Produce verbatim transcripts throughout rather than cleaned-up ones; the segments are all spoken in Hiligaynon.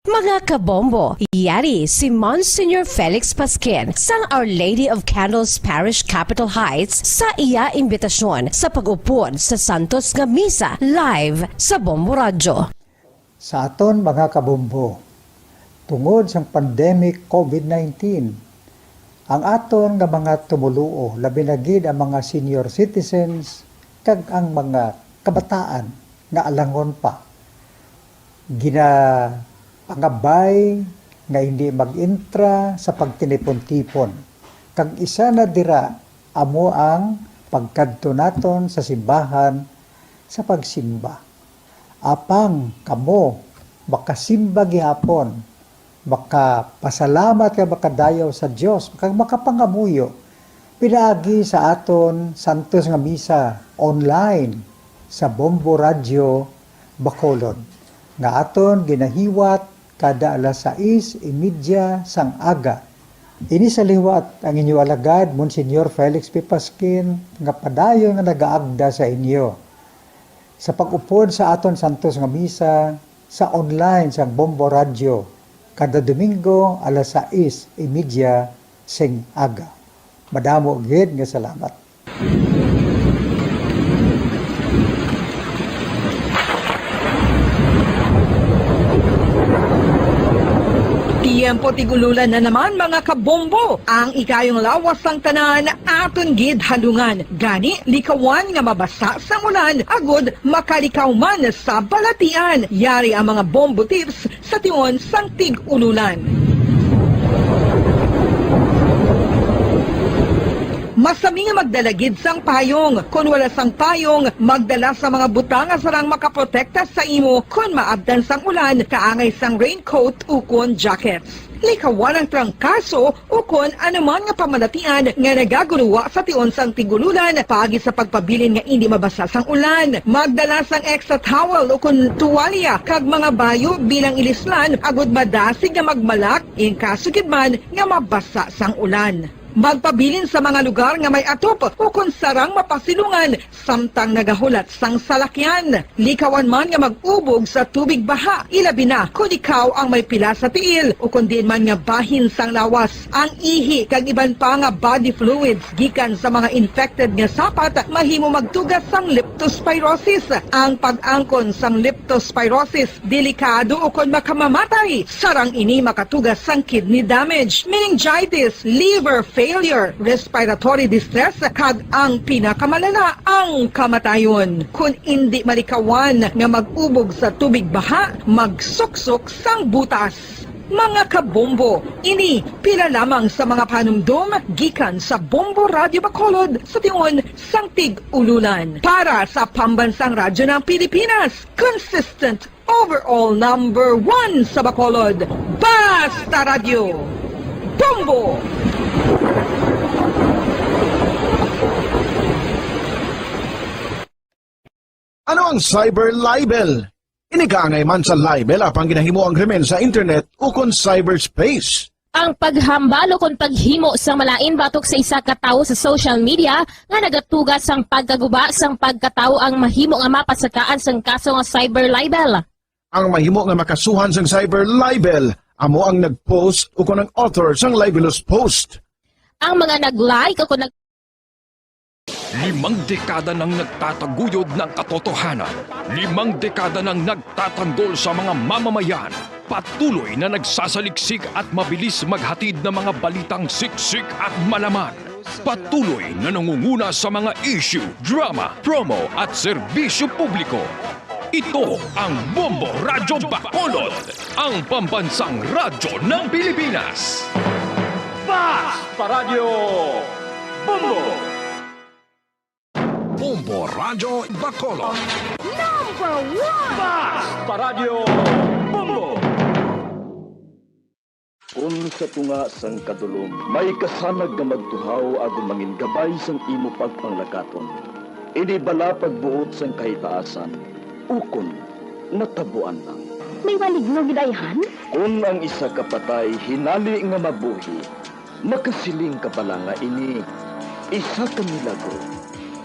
Mga kabombo, yari si Monsignor Felix Pasquin sang Our Lady of Candles Parish, Capitol Heights, sa iya imbitasyon sa pag-upod sa Santos nga Misa live sa Bombo Radyo. Sa aton mga kabombo, tungod sang pandemic COVID nineteen, ang aton nga mga tumoluo, labi na gid ang mga senior citizens kag ang mga kabataan nga alangon pa, ginapangabay nga hindi mag-intra sa pagtinipon-tipon. Kag isa na dira amo ang pagkadto naton sa simbahan sa pagsimba. Apang kamo makasimba gihapon, makapasalamat kag makadayaw sa Dios, kag makapangamuyo pinaagi sa aton santos nga misa online sa Bombo Radyo Bacolod, nga aton ginahiwat kada alas sais y media sang aga. Ini sa liwat ang inyo alagad, Monsignor Felix P. Pasquin, nga padayon nga nagaagda sa inyo sa pag-upod sa aton santos nga misa sa online sang Bombo Radyo kada Domingo alas sais y media sing aga. Madamo gid nga salamat. Tiyempo tig-ululan na naman, mga kabombo. Ang ikayong lawas sang tanan aton gid halungan. Gani, likawan nga mabasa sang ulan agud makalikaw man sa balatian. Yari ang mga bombo tips sa tion sang tig-ululan. Masami nga magdala gid sang payong. Kon wala sang payong, magdala sa mga butang nga sarang makaprotekta sa imo kon maabtan sang ulan, kaangay sang raincoat ukon jackets. Likawan ang trangkaso ukon anuman nga pamalatian nga nagaguluwa sa tion sang tig-ululan, paagi sa pagpabilin nga indi mabasa sang ulan. Magdala sang extra towel ukon tuwalya kag mga bayo bilang ilislan agud madasig nga magmalak in kaso gid man nga mabasa sang ulan. Magpabilin sa mga lugar nga may atop ukon sarang mapasilungan samtang nagahulat sang salakyan. Likawan man nga mag-ubog sa tubig baha, ilabi na kon ikaw ang may pila sa tiil ukon diin man nga bahin sang lawas. Ang ihi kag iban pa nga body fluids gikan sa mga infected nga sapat mahimo magtuga sang leptospirosis. Ang pag-angkon sang leptospirosis delikado ukon makamamatay. Sarang ini makatuga sang kidney damage, meningitis, liver failure, respiratory distress, kag ang pinakamalala, ang kamatayon. Kon indi malikawan nga mag-ubog sa tubig baha, magsuksok sang butas. Mga kabombo, ini pila lamang sa mga panumdom gikan sa Bombo Radyo Bacolod sa tion sang tig-ululan. Para sa Pambansang Radyo ng Pilipinas, consistent overall number one sa Bacolod, Basta Radyo, Bombo! Ano ang cyber libel? Ini kaangay man sa libel apang ginahimo ang krimen sa internet ukon cyberspace. Ang paghambal ukon paghimo sang malain batok sa isa ka tawo sa social media nga nagatuga sang pagkaguba sang pagkatawo ang mahimo nga mapasakaan sang kaso nga cyber libel. Ang mahimo nga makasuhan sang cyber libel amo ang nag-post ukon ang author sang libelous post. Ang mga nag-like ukon nag- Limang dekada nang nagtataguyod ng katotohanan. Limang dekada nang nagtatanggol sa mga mamamayan. Patuloy na nagsasaliksik at mabilis maghatid ng mga balitang siksik at malaman. Patuloy na nangunguna sa mga issue, drama, promo at serbisyo publiko. Ito ang Bombo Radyo Bacolod, ang pambansang radyo ng Pilipinas. Basta Radyo Bombo! Bombo Radyo Bacolod. Number one! Basta Radyo Bombo! Kon sa tunga sang kadulom may kasanag nga magtuhaw agud mangin gabay sang imo pagpanglakaton, ini bala pagbuot sang kahitaasan, ukon natabuan lang. May maligno gid ayhan? Kon ang isa ka patay hinali nga mabuhi, makasiling ka bala nga ini isa ka milagro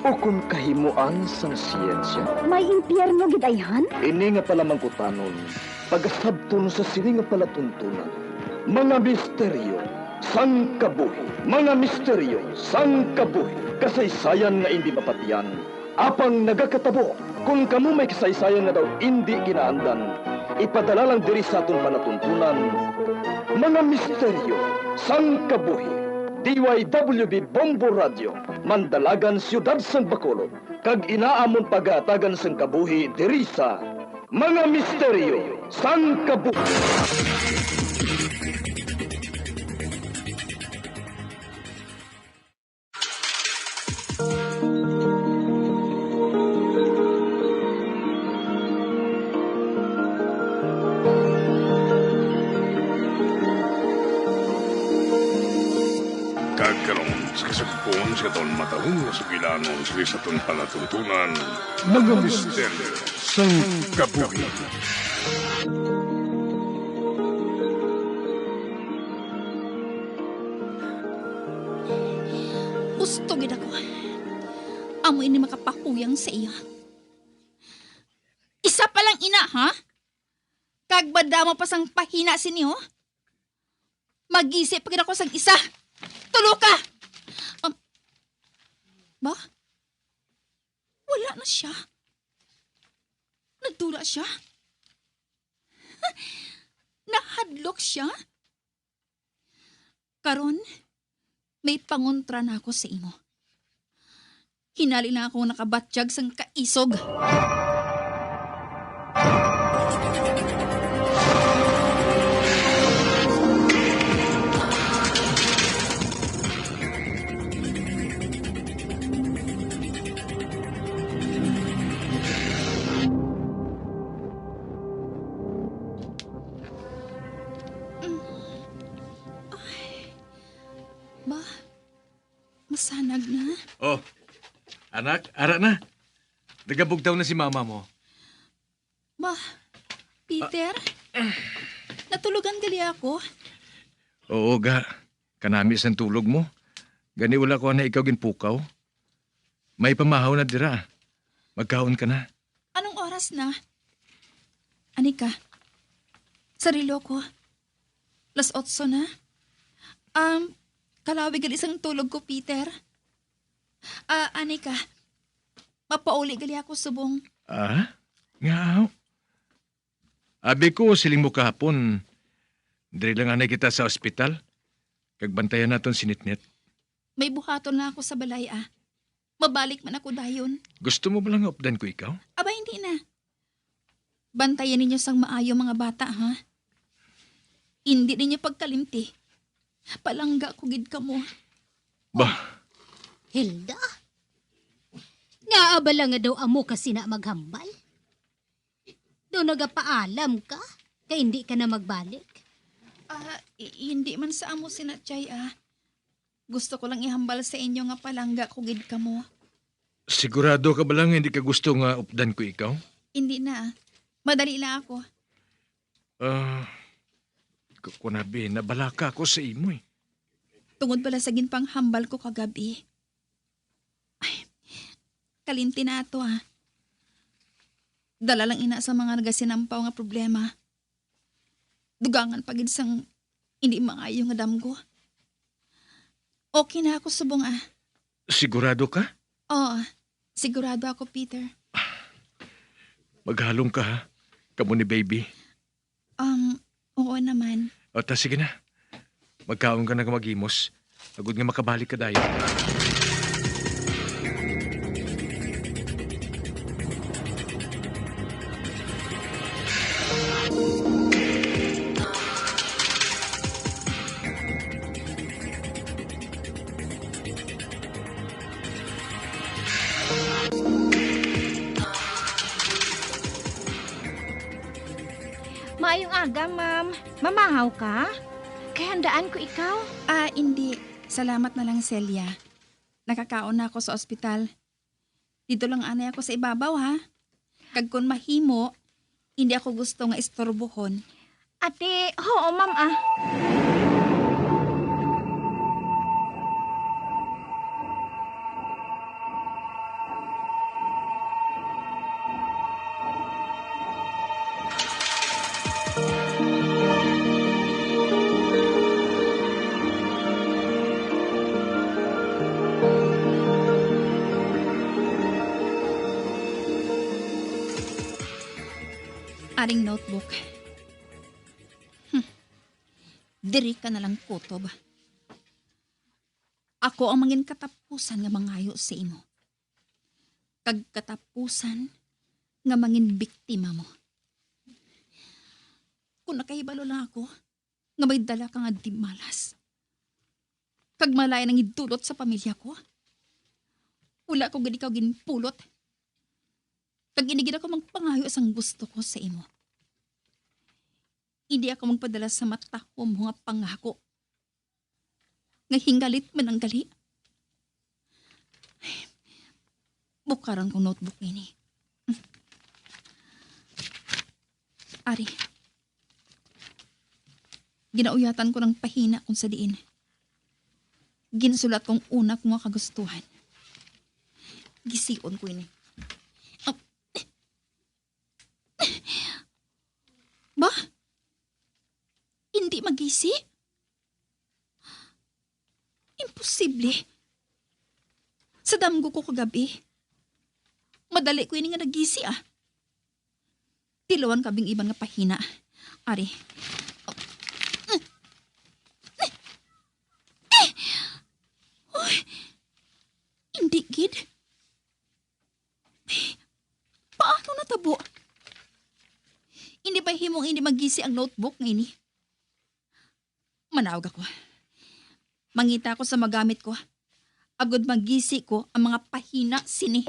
ukon kahimoan sang siyensya? May impyerno gid ayhan? Ini nga palamangkutanon, Pagasabton sa sini nga palatuntunan, mga misteryo sang kabuhi, mga misteryo sang kabuhi, kasaysayan nga indi mapatian, apang nagakatabo. Kon kamo may kasaysayan nga daw indi ginaandan, ipadala lang diri sa aton palatuntunan, mga misteryo sang kabuhi. D Y W B Bombo Radio, Mandalagan, Siyudad sang Bacolod, kag inaamon pagahatagan sang kabuhi diri sa Mga Misteryo sang Kabuhi. Kag karon, sa kasugpon sa aton matalom nga sugilanon sa aton palatuntunan, mga misteryo sang kabuhi. Gusto gid ako. Amo ini makapahuyang sa iya. Isa pa lang ina, ha? Kag madamo pa sang pahina sini, oh. Mag-isip pa gid ako sang isa. Tulo ka! Um, ba? Wala na siya. Nagtula siya. Nahadlok siya. Karon, may pangontra na ako sa imo. Hinali na ako nakabatyag sang kaisog. Ay, ba, masanag na? Oh, anak, ara na. Nagabugtaw na si mama mo. Ma, Peter, natulogan gali ako. Oo, ga. Kanami sang tulog mo. Gani wala ko na ikaw ginpukaw. May pamahaw na dira. Magkaon ka na. Anong oras na? Ani ka? Sa relo ko. Las otso na. Um, kalawi gali sang tulog ko, Peter. Ah, ani ka? Mapauli gali ako subong. Ah? Nga? Abi ko, siling mo kahapon, diri lang anay kita sa ospital, kag bantayan naton si Nitnit. May buhaton nga ako sa balay, ah. Mabalik man ako dayon. Gusto mo bala nga updan ko ikaw? Aba, hindi na. Bantayan ninyo sang maayo, mga bata, ha? Hindi ninyo pagkalimti. Palangga ko gid kamo. Bah. Hilda? Ngaa bala nga daw amo ka sina maghambal? Daw nagapaalam ka, kay hindi ka na magbalik? Ah, i-, hindi man sa amo sina, Chay, ah. Gusto ko lang ihambal sa inyo nga palangga ko gid kamo. Sigurado ka bala nga hindi ka gusto nga updan ko ikaw? Hindi na, ah. Madali lang ako. Ah, ku-, kunabi, nabalaka ako sa imo, eh. Tungod bala sa ginpanghambal ko kagabi. Ay, kalimti na ato, ah. Dala lang ina sa mga nagasinampaw nga problema. Dugangan pa gid sang hindi maayo nga damgo. Okay na ako subong, ah. Sigurado ka? Oo, sigurado ako, Peter. Maghalong ka, ha? Kamo ni baby. Um, oo naman. O, ta, sige na. Magkaon ka na nga maghimos. Agod nga makabalik ka dayon. Maayong aga, ma'am. Mamahaw ka? Kay handaan ko ikaw. Ah, indi. Salamat na lang, Celia. Nakakaon na ako sa ospital. Dito lang anay ako sa ibabaw, ha? Kag kon mahimo, hindi ako gusto nga istorbohon. Ate, oo, ma'am, ah. Aring notebook. Hmm. Diri ka na lang kutob. Ako ang mangin katapusan nga mangayo sa imo. Kag katapusan nga mangin biktima mo. Kung nakahibalo lang ako nga may dala ka nga dimalas, kag malain ang idulot sa pamilya ko, wala ko gid ikaw ginpulot. Kag ini gid ako magpangayo sang gusto ko sa imo. Hindi ako magpadala sa matahom nga pangako nga hingalit man ang gali. Bukaran kong notebook ini. Ari, ginauyatan ko ng pahina kung sa diin ginsulat kong una ko nga kagustuhan. Gision ko ini. Ah, ba? Hindi magisi? Imposible. Sa damgo ko kagabi, madali ko ini nga nagisi, ah. Tilawan ko ang iban nga pahina. Ari. Eh! Uy! Hindi gid. Paano natabo? Hindi ba himong hindi magisi ang notebook nga ini? Manawag ako. Mangita ako sa magamit ko. Agod magisi ko ang mga pahina sini.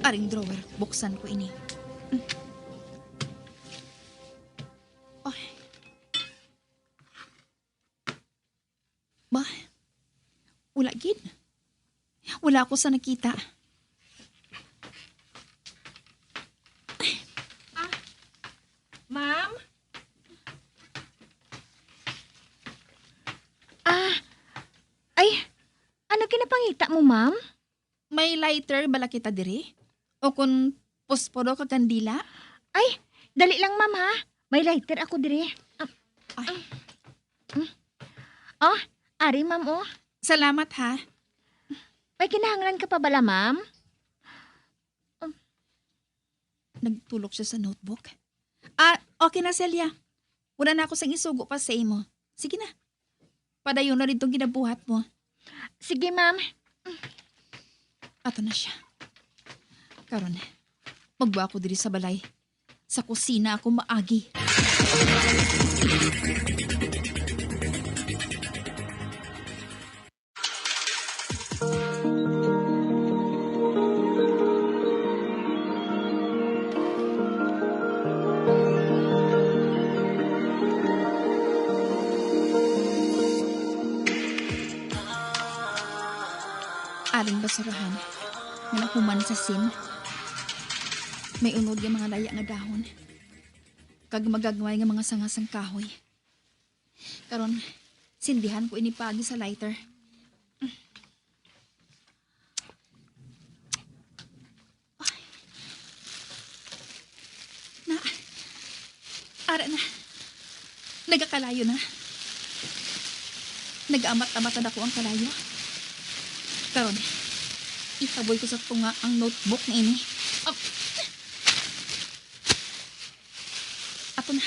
Aring drawer, buksan ko ini. Ay. Ba? Wala gid. Wala ako sa nakita. Ah, ma'am? Ah, ay, ano ginapangita mo, ma'am? May lighter bala kita diri? O kon posporo kag kandila? Ay, dali lang, ma'am, ha? May lighter ako diri. Ah, ay. Mm. Oh, ari, ma'am, oh. Salamat, ha? May kinahanglan ka pa bala, ma'am? Nagtulok siya sa notebook. Ah, okay na, Celia. Wala na ako sang isugo pa sa imo. Sige na. Padayon na didto ang ginabuhat mo. Sige, ma'am. Ato na siya. Karon, magwa ako diri sa balay. Sa kusina ako maagi. Aring basurahan nga nahuman sa sin, may unod nga mga laya nga dahon, kag magagmay nga mga sanga sang kahoy. Karon, sindihan ko ini paagi sa lighter. Ay. Na, ara na. Nagakalayo na. Nag-amat-amat na ako ang kalayo. Karon, ihaboy ko sa tunga ang notebook na ini. Ap-, Ato na.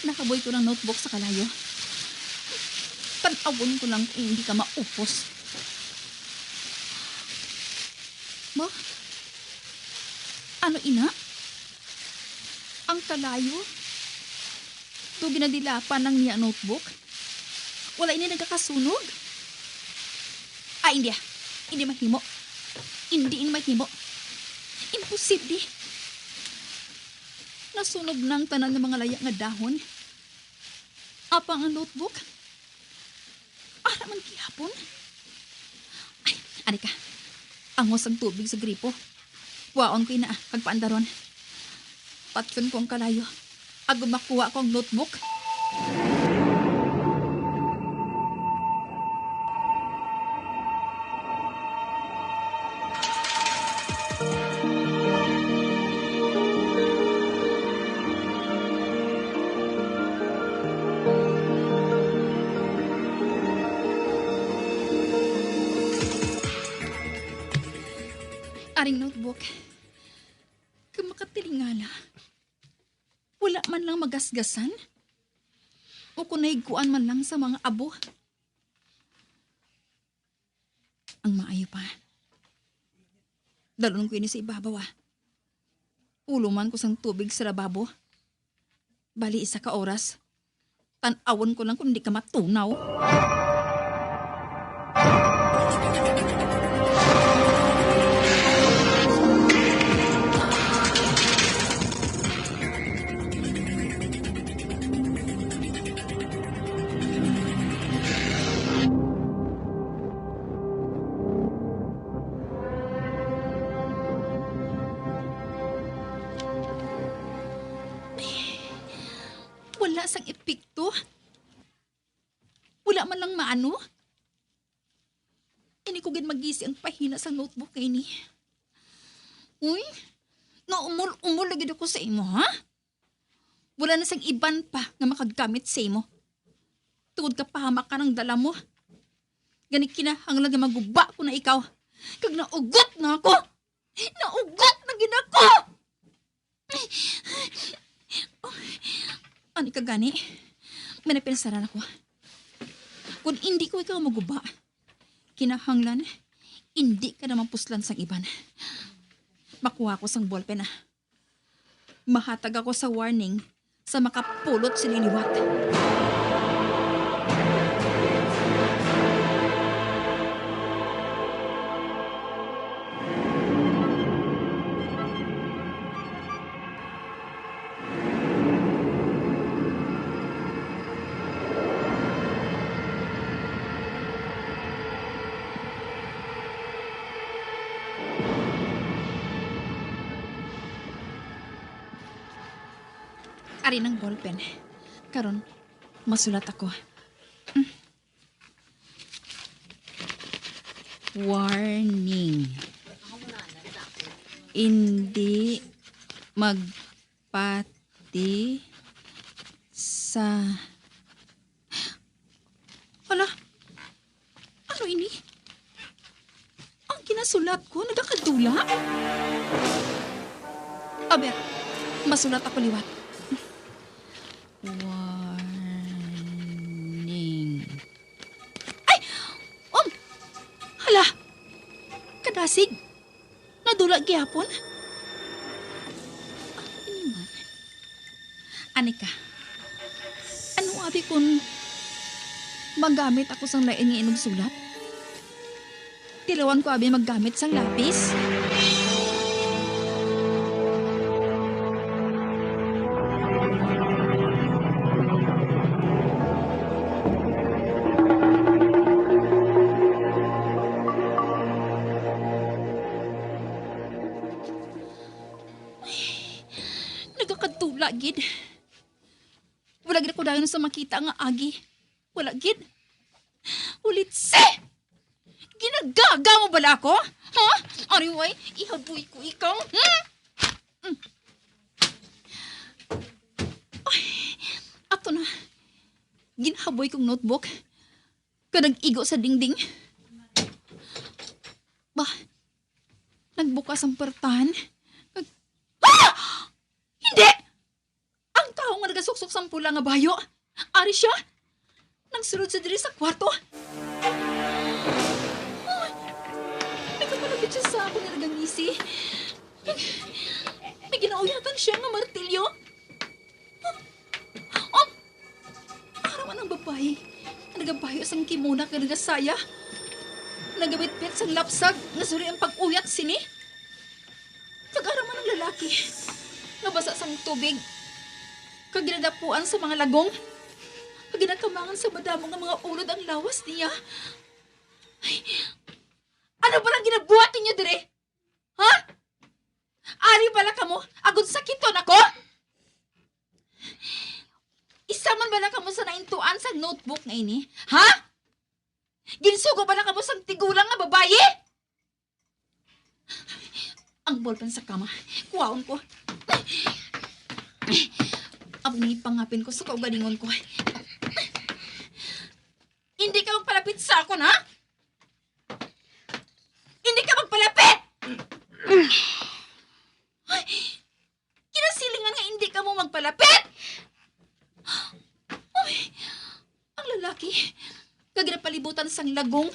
Nakaboy ko ng notebook sa kalayo. Tan-awon ko lang kung hindi ka maupos. Ba? Ano ina? Ang kalayo? Do ginadilapan ang niya notebook? Wala ini nagakasunog? Ah, hindi ah. Hindi mahimo. Hindi ini mahimo. Imposible. Nasunog na ang tanan nga mga laya nga dahon. Apang ang notebook? Ara man gihapon. Ay, ani ka. Angos ang tubig sa gripo. Kuhaon ko ina, kag paandaron. Patyon ko ang kalayo. Agud makuha ko ang notebook. Kag makatilingala, wala man lang magasgasan o kon nahigkuan man lang sa mga abo. Ang maayo pa, dalon ko ini sa ibabaw, ah. Uloman ko sang tubig sa lababo. Bali, isa ka oras. Tan-awon ko lang kung hindi ka matunaw. Wala sang epekto. Wala man lang maano. Ini ko gid magisi ang pahina sa notebook nga ini. Uy, naumol-umol lagi ako sa imo, ha? Wala na sang iban pa nga makagamit sa imo. Tungod ka pahamak ka ng dala mo. Gani kinahanglan nga maguba ko na ikaw. Kag naugot na ako. Naugot na gid ako! Ani ka gani? May napinsaran ako. Kung hindi ko ikaw maguba, kinahanglan, hindi ka na mapuslan sang iban. Makuha ko sang ballpen, ah. Mahatag ako sa warning sa makapulot sini liwat. Ari nang ballpen. Karon, masulat ako. Mm. Warning. Indi magpati sa Hala, ano ini? Ang ginasulat ko, nagakadula? Aber, masulat ako liwat. Warning. Ay! Um! Hala! Kadasig! Nadula gihapon? Ano ini man? Anika, ano abi kun magamit ako sang lain nga inugsulat? Tilawan ko abi maggamit sang lapis? Nagakadula gid. Wala gid ako dayon sa makita nga agi. Wala gid. Ulitsi! Ginagaga mo bala ako? Ha? Ari way, ihaboy ko ikaw. Hmm? Mm. Ay, ato na. Ginhaboy kong notebook. Kag nag-igo sa dingding. Ba, nagbukas ang pertahan. Kag, ah! Hindi! Ang tawo nga nagasuksok sang pula nga bayo, ari siya. Nagsulod siya diri sa kwarto. Ay, nagapalapit siya sa akon nga nagangisi. May ginauyatan siya nga martilyo. Oh, ara man ang babayi nga nagabayo sang kimona kag nagasaya. Nagabitbit sang lapsag nga suri ang pag-uyat sini. Kag ara man ang lalaki nga basa sang tubig, kag ginadapuan sa mga lagong, kag ginakamangan sa madamo nga mga ulod ang lawas niya. Ay, ano ba lang ginabuhat ninyo diri? Ha? Ari bala kamo agod sakiton ako? Isa man bala kamo sa naintuan sa notebook nga ini? Ha? Ginsugo bala kamo sang tigulang nga babayi? Ang ballpen sa kama, kuhaon ko. Amo ni pangapin ko sa kaugalingon ko. Hindi ka magpalapit sa akon, ha? Hindi ka magpalapit! nagapalapit! Uy, ang lalaki nga ginapalibutan sang lagong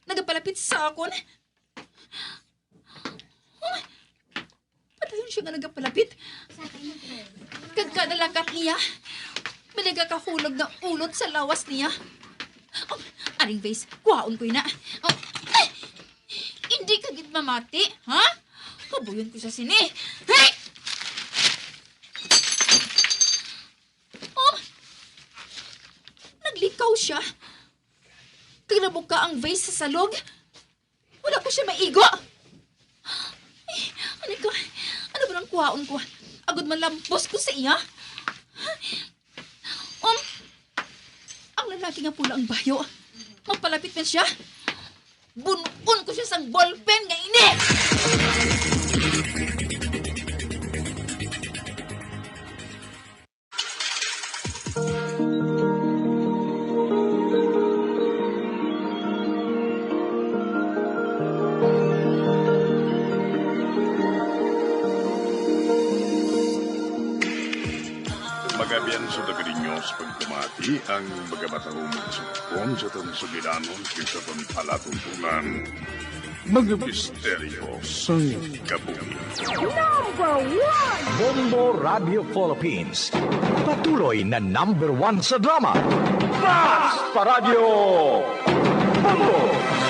nagapalapit sa akon. Uy, padayon siya nga nagapalapit. Kag kada lakat niya, may nagakahulog nga ulot sa lawas niya. Oh, aring vase, kuhaon ko ina. Oh, ay! Hindi ka gid mamati, ha? Kabuyon ko sa sini. Hey! Oh! Naglikaw siya. Kag nabuka ang vase sa salog. Wala ko siya maigo. Ay, ano ka? Ano ba nang kuhaon ko? Agod malampos ko sa iya? Um, ang lalaki nga pula ang bayo. Magpalapit man siya. Bun-on ko siya sang ballpen nga ini! Magabian sa taga ninyo sa pagpamati ang mga matahumang sumpon sa atong sugilanon kag sa atong palatuntunan. Mga misteryo sang kabuhi. Number one! Bombo Radio Philippines. Patuloy na number one sa drama. Basta Radio Bombo!